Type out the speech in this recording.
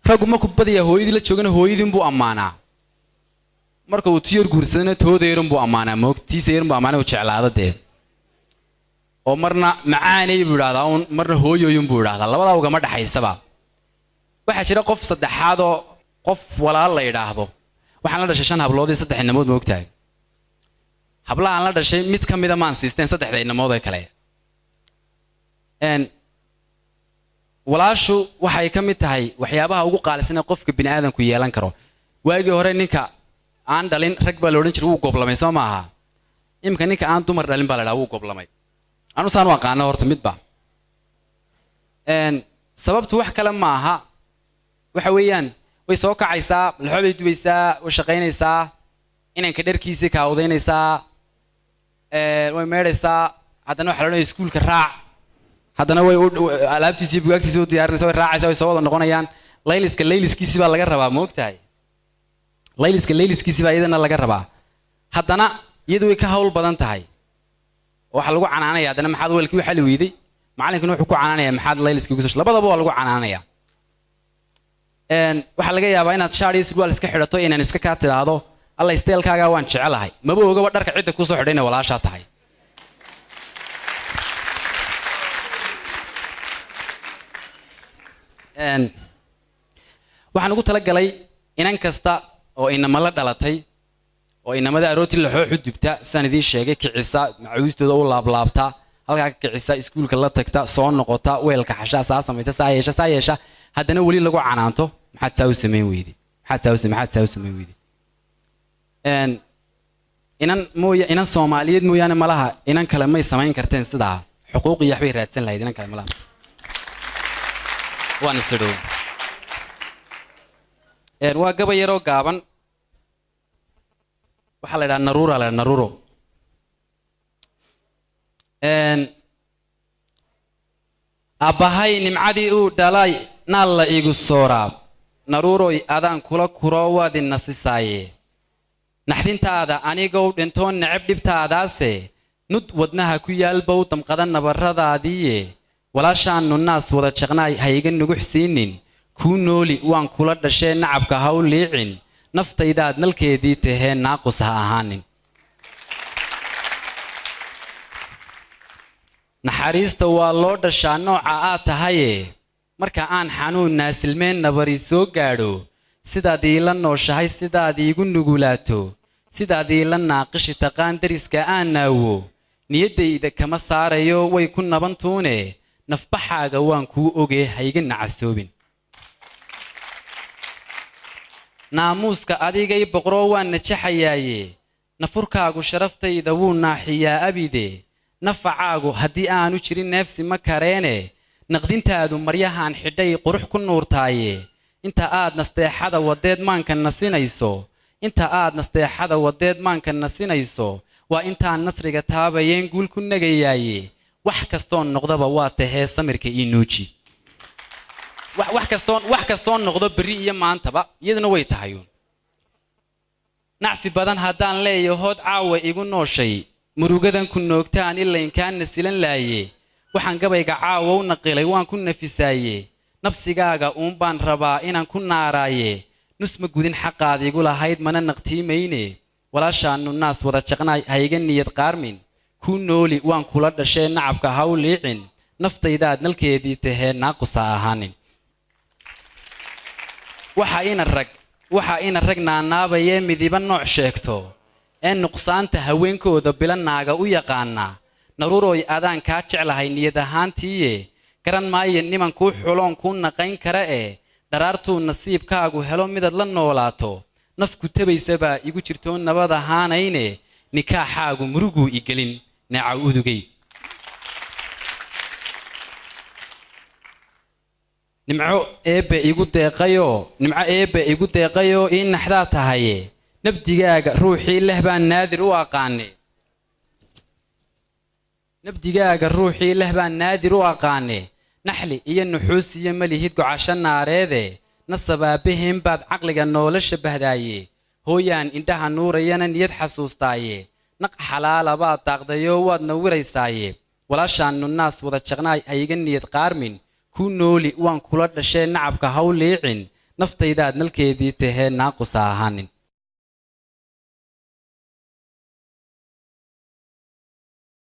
Raggu markuu badiyaa hooyadii la joogana hooyadiinbuu ammaanaa, marka uu tiyar guursadana tooda yarunbuu ammaanaa, moog tiisa yarunbuu ammaanay uu jeclaado dee. Oo marna macaanay buu idhahdaa uun, marna hooyoyun buu idhahdaa, labadaa ugama dhexaysaba. Waxaa jira qof saddexaadoo qof walaal la idhaahdo. Waxaan la dhashay 5 hablood iyo 3 inamood, ma ogtahay? Hablahaan la dhashay mid ka mida maan siisteen 3da inamood ee kale. Walaashu waxay ka mid tahay waxyaabaha ugu qaalisan ee qofka bini aadamku yeelan karo. Waagii hore ninka aan dhalin rag baa la odhan jiray wuu goblamay, soo maaha? Iminka ninka aan dumar dhalin baa la dhaha wuu goblamay. Anu saan u aqaano horta midba. Sababtu wax kale ma aha, waxa weeyaan way soo kacaysaa, laxoo bay dubaysaa, way shaqaynaysaa, inanka dharkiisii kaawdaynaysaa, way meedhaysaa, haddana waxa la odhanaya iskuulka raac, haddana way alaabtiisii bugaagtiisii u diyaarinaysaa, way raacaysaa, way soo wada noqonayaan. Layliska layliskiisii baa laga rabaa, ma ogtahay? Layliska layliskiisii baa iyadana laga rabaa. Haddana iyadu way ka hawl badan tahay. Waxaa lagu canaanaya haddana maxaad weelkii u xali weyday, macallinkuna wuxuu ku canaanaya maxaad layliskii ugu soo, labadaba waa lagu canaanaya. Waxaa laga yaabaa inaad shaar iyo surwaal iska xidhato, inaan iska kaa tidhaahdo alla isteelkaagaa waan jecelahay, maba ogaba dharka cidda kusoo xidhay inay walaashaa tahay. Waxaan ugu talagalay inan kasta oo inama la dhalatay oo inamada aroortii laxooxu dubta, sidaan idiin sheegay, kicisa, macawiistooda u laablaabta, halkaa ka kicisa, iskuulka la tagta, soo noqota, weelka xashaa, saa samaysa, saa yeesha, saa yeesha, haddana weli lagu canaanto maxaad saa u samayn weyday, maxaad saa u samayn weyday. Inan mooya, inan Soomaaliyeed mooyaane malaha inan kale may samayn karteen sidaa, xuquuq iyo waxbay raadsan lahayd inan kale malaha. Waan isidhow. Waa gabay yaroo gaaban, waxaa la idhaha naruura, la idhaha naruro. Aabbahay nimcadii uu dhalay naal la igu sooraa, naruuroy adaan kula kuro waad i nasisaaye, naxdintaada anigow dhintoon neceb dhibtaadaase, nud wadnaha ku yaalbow damqada nabarradaadiiye, walaashaannu naas wada jaqnaay ha iga nugux siinin, kuu nooli waan kula dhashee nacabka ha u liicin, naftaydaad nalkeedii tahee naaqus ha ahaanin. Naxariista waa loo dhashaa nooca aad tahaye, marka aan xanuun naasilmeen nabari soo gaadho, sidaad iila nooshahay, sidaad iigu nugulaato, sidaad iila naaqishi taqaan deriska aan naawo, niyaddayda kama saarayo way ku nabantuune, nafbaxaaga waan kuu ogee ha iga nacasoobin. Naamuuska adigay boqroo waan najaxayaaye, nafurkaagu sharaftayda wuu naaxiyaa abide, nafacaagu haddii aanu jirin neefsi ma kareene, naqdintaadu maryahaan xidhay qurux ku nuurtaaye, inta aad nasteexada wadeed maanka nasinayso, inta aad nasteexada wadeed maanka nasinayso, waa intaan nasriga taabayeen guul ku negayaaye, wax kastoon noqdaba waa tahee samirka ii nuuji. Wax kastoon noqdo berri iyo maantaba iyaduna way tahay. Nacfi badan haddaan leeyahood caawa igu nooshay, murugadan ku noogtaan ilaynkaa nasilan laaye, waxaan gabayga caawa u naqilay waan ku nafisaaye, nafsigaaga uun baan rabaa inaan ku naaraaye, nus ma gudin xaqaad igu lahayd mana naqtiimayne, walaashaannu naas wada jaqnaay ha iga niyad qaarmin, kuu nooli waan kula dhashee nacabka ha u liicin, naftaydaad nalkeedii tahee naaqus ha ahaanin. Waxa ina rag naanaabayee midiba nooc sheegto ee nuqsaanta haweenkooda bila naaga u yaqaana, naruuroy adaan kaa jeclahay niyad ahaantiiye, garan maayo niman kuu xuloon kuu naqayn kara ee, dharaartuu nasiibkaagu helo midaad la noolaato, nafku tabaysabaa igu jirtoo nabad ahaanayne, nikaaxaagu muruguu igelin neecaw udugay. Nimco eebbe igu deeqayoo, nimco eebbe igu deeqayoo ii naxdaa tahaye, nabdigaaga ruuxii leh baan naadir u aqaane, nabdigaaga ruuxii leh baan naadir u aqaane, naxli iyo nuxuus iyo malihid gocasho naareede, nasab aabbaheen baad caqliga noola shabahdaaye, hooyaan indhaha nuurayana niyad xasuustaaye, naq xalaala baad daaqdayoo waad nawiraysaaye, walaashaannu naas wada jaqnaay ha iga niyad qaarmin, kuu nooli waan kula dhashee nacabka ha u liicin, Naftaydaad nalkeedii tahee, naaqusa ahaanin.